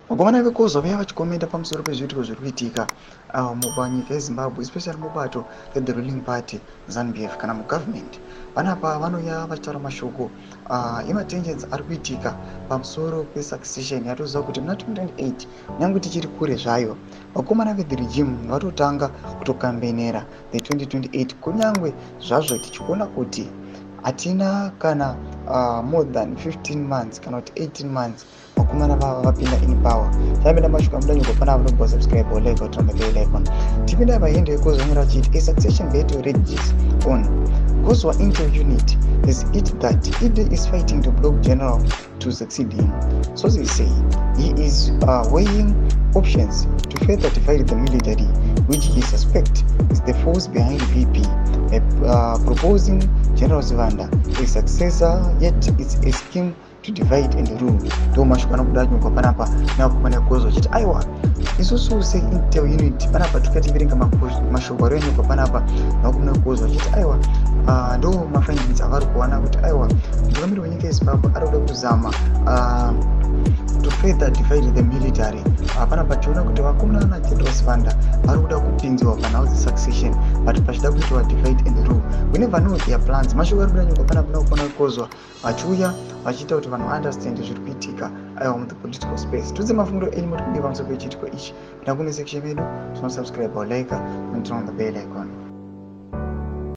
Vakomana veCOZWA vaya vachikomenda pamusoro pezviitiko zviri kuitika panyika yeZimbabwe, especially mubato rethe ruling party, ZANU-PF, kana mugovernment. Panapa vanouya vachitaura mashoko ematensions ari kuitika pamusoro pesuccession. Yatoziva kuti muna 2028, kunyange tichiri kure zvayo, vakomana vethe regime vatotanga kutokambenera the 2028, kunyange zvazvo tichiona kuti hatina kana more than 15 months kana kuti 18 months vakomana vava vapinda in power. Tapinda mashoko amudanyorwa panapa, nobva subscribe or like or turn the bell icon. Tipinda pahandle yeCOZWA, nyora vachiti, "A succession battle rages on. COZWA intel unit has it that ED is fighting to block general to succeed him. Sources say he is weighing options to further divide the military, which he suspect is the force behind VP proposing General Sibanda a successor, yet it's a scheme to divide and rule." Ndo mashoko anobuda anyorwa panapa nevakomana veCOZWA, vachiti aiwa, isusu seintel unit panapa tikativerenga mashoko ari anyorwa panapa nevakomana veCOZWA, vachiti aiwa, ndo mafindings avari kuwana kuti aiwa, mutungamiri wenyika yeZimbabwe ari kuda kuzama to further divide the military. Panapa tiona kuti vakomana naGeneral Sibanda vari kuda kupinziwa panhau dzesuccession, but pachida kuitwa divide and rule. We never know their plans. Mashoko ari kuda nyorwa panapa nevakomana veCOZWA, vachiuya vachiita kuti vanhu vaunderstand zviri kuitika aiwa muthe political space. Tudze mafungiro enyu muri kudii pamusoro pechiitiko ichi. Pinda kucomment section medu, tinosubscribe or like and turn on the bell icon.